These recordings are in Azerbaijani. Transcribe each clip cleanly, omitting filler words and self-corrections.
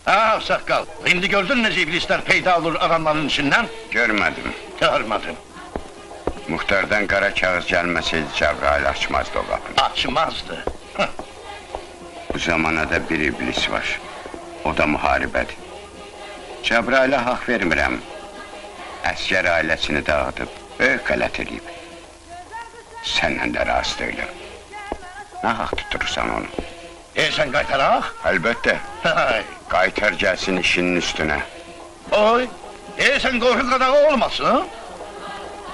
Ha, saqqal, indi gördün necə iblislər peyda olur adamların içindən? Görmədim. Görmədim. Muxtardan qara kağız gəlməsəydi Cəbrayıl açmazdı o qapını. Açmazdı. Bu zamanada bir iblis var. O da müharibədir. Cəbrayıla haqq vermirəm. Əsgər ailəsini dağıdıb, böyük qələt eləyib. Səndən də razı deyiləm. Nə haqq tutursan onu? Sən qaytaraq? Əlbəttə. Qaytar gəlsin işinin üstünə. Oy, sən qorxu qadağı olmasın.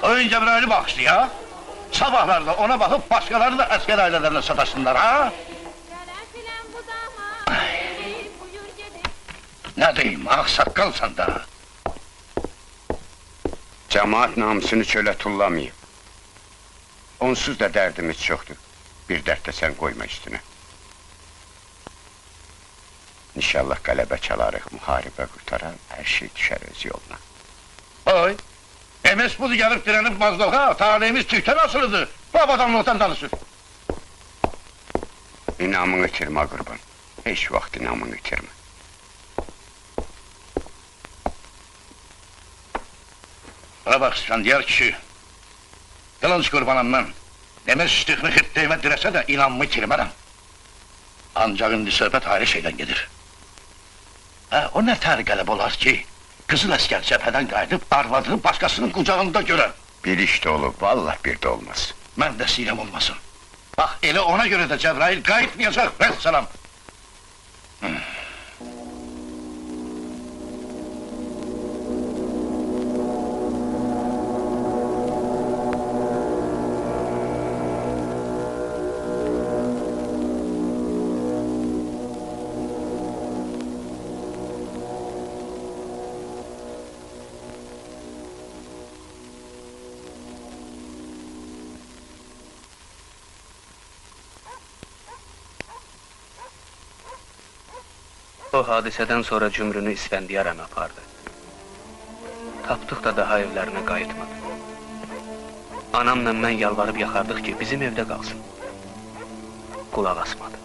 Oyun Cəbrayılı bağışlaya. Sabahlarda ona baxıb başqaları da əsgər ailələrinə sataşsınlar, ha? Nə deyim, ağsaqqalsan da. Cəmaat namusunu çölə tullamayıb. Onsuz da dərdimiz çoxdur. Bir dərd də sən qoyma üstünə. İnşallah qələbə çalarıq, müharibə qurtarar, hər şey düşər öz yoluna. Oy, emes budur gəlib dirənib mazlığa, taleyimiz tükdən asılıdır, babadanlıqdan danışır. İnamını itirmə qurban, heç vaxt inamını itirmə. Bana bax, İsfəndiyar kişi, qılınc qurbanam mən, demək istixini xirtdəyimə dirəsə də inamımı itirmərəm. Ancaq indi söhbət ayrı şeydən gedir. Hə, o nə tər qələb olar ki, qızıl əskər cəbhədən qayıdıb arvadını başqasının qucağında görər. Bir iş də olub, vallah bir də olmaz. Mən də istəyirəm olmasın. Bax, elə ona görə də Cəbrayıl qayıtmayacaq, vəssalam. O hadisədən sonra cümrünü İsfəndiyar əmi apardı. Tapdıq da daha evlərinə qayıtmadı. Anamla mən yalvarıb yaxardıq ki, bizim evdə qalsın. Qulaq asmadı.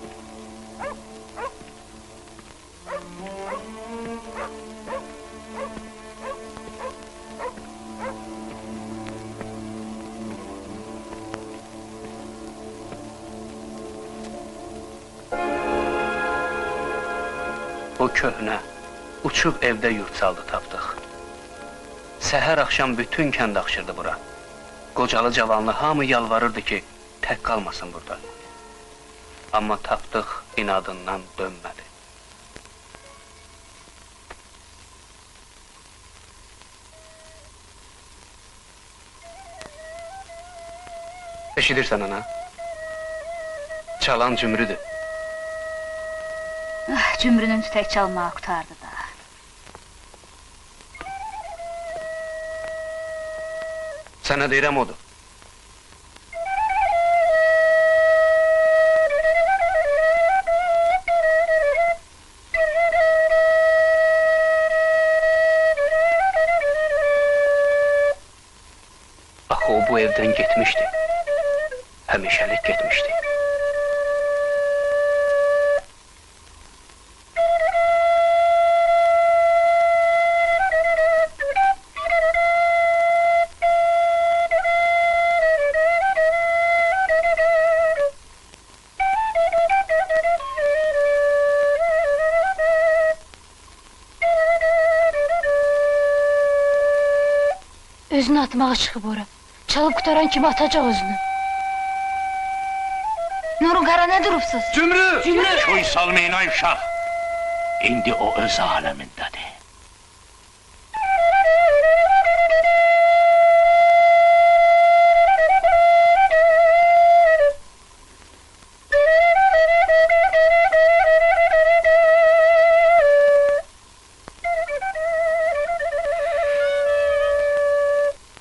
O köhnə, uçub evdə yurt saldı Tapdıq. Səhər axşam bütün kənd axşırdı bura. Qocalı cavanlı hamı yalvarırdı ki, tək qalmasın burada. Amma Tapdıq inadından dönmədi. Eşidirsən ana? Çalan cümrüdür. Ah, cümrünün tütək çalmağı qurtardı da. Sənə deyirəm odur. Axı o bu evdən getmişdi. Həmişəlik getmişdi. Özünü atmağa çıxıb ora. Çalıb qutaran kimi atacaq özünü. Nurun qara nə durubsuz? Cümrü! Cümrü! Köy salmayın ay uşaq. İndi o öz aləmindədir.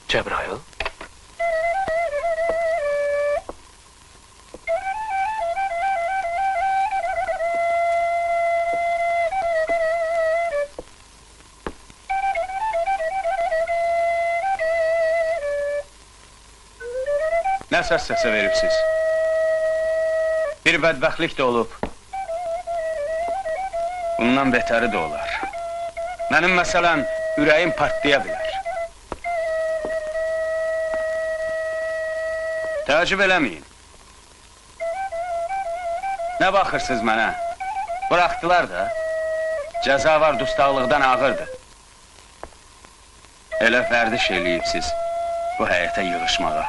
Cəbrayıl? Nə səs səsə veribsiz? Bir bədbəxtlik də olub. Bundan Ondan betəri də olar. Mənim məsələn, ürəyim partlaya bilər. Təəccüb eləməyin. Nə baxırsınız mənə? Buraxdılar da. Cəza var, dustaqlıqdan ağırdır. Elə vərdiş eləyibsiz bu həyətə yığışmağa.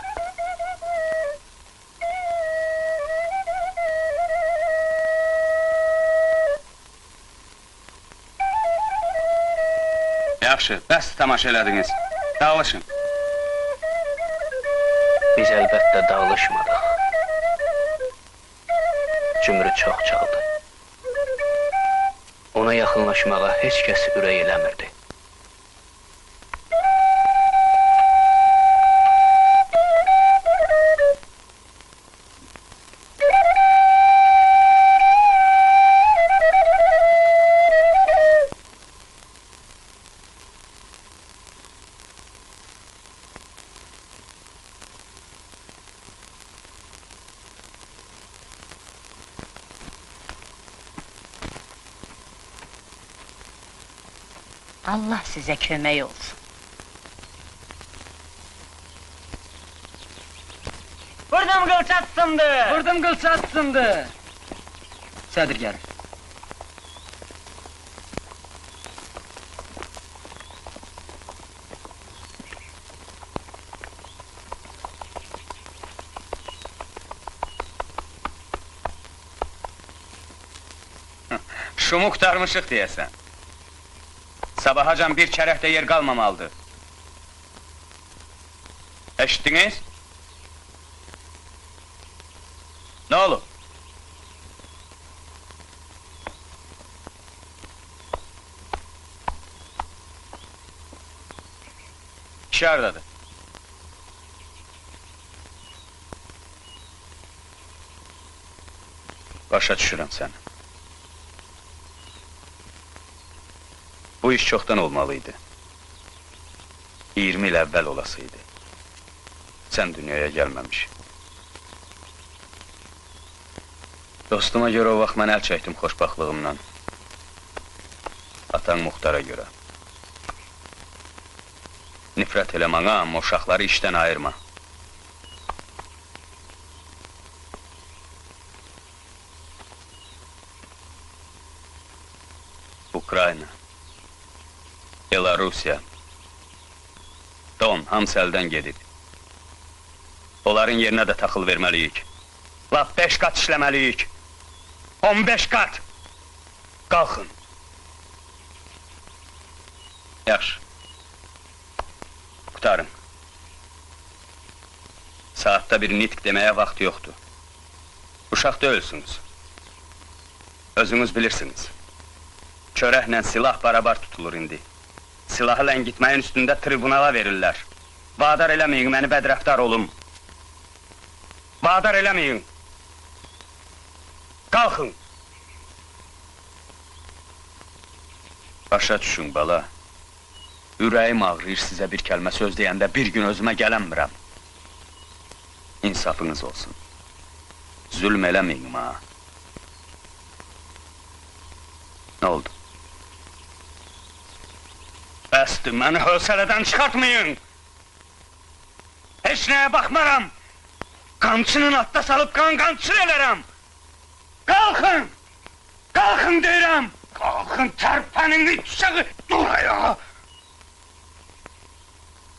Yaxşı, bəs tamaşa elədiniz. Dağılışın. Biz əlbəttə dağılışmadıq. Cümrü çox çaldı. Ona yaxınlaşmağa heç kəs ürək eləmirdi. Allah sizə kömək olsun. Vurdum qılçat sındı! Vurdum qılçat sındı! Sədr gəlir. Şumu qurtarmışıq deyəsən. Sabahacan bir kərək də yer qalmamalıdır. Eşitdiniz? Nə olub? Kişi hardadır? Başa düşürəm səni. Bu iş çoxdan olmalıydı. 20 il əvvəl olasıydı. Sən dünyaya gəlməmiş. Dostuma görə o vaxt mən əl çəkdim xoşbaxtlığımdan. Atan Muxtara görə. Nifrət elə mənə, amma uşaqları işdən ayırma. Ukrayna, Belarusiya, Don, hamısı əldən gedib. Onların yerinə də taxıl verməliyik. Lap 5 qat işləməliyik. 15 qat! Qalxın! Yaxşı. Qurtarın. Saatda bir nitq deməyə vaxt yoxdur. Uşaq deyilsiniz. Özünüz bilirsiniz. Çörəklə silah barabar tutulur indi. Silahı ləngitməyin üstündə tribunala verirlər. Vadar eləməyin, məni bədrəftar olum. Vadar eləməyin. Qalxın. Başa düşün, bala. Ürəyim ağrıyır sizə bir kəlmə söz deyəndə bir gün özümə gələnmirəm. İnsafınız olsun. Zülm eləməyin, ha. Nə oldu? Bəsdir, məni hövsələdən çıxartmayın! Heç nəyə baxmaram! Qamçının atda salıb qan qamçı elərəm! Qalxın! Qalxın deyirəm! Qalxın, tərpənin uşağı! Dur ayağa!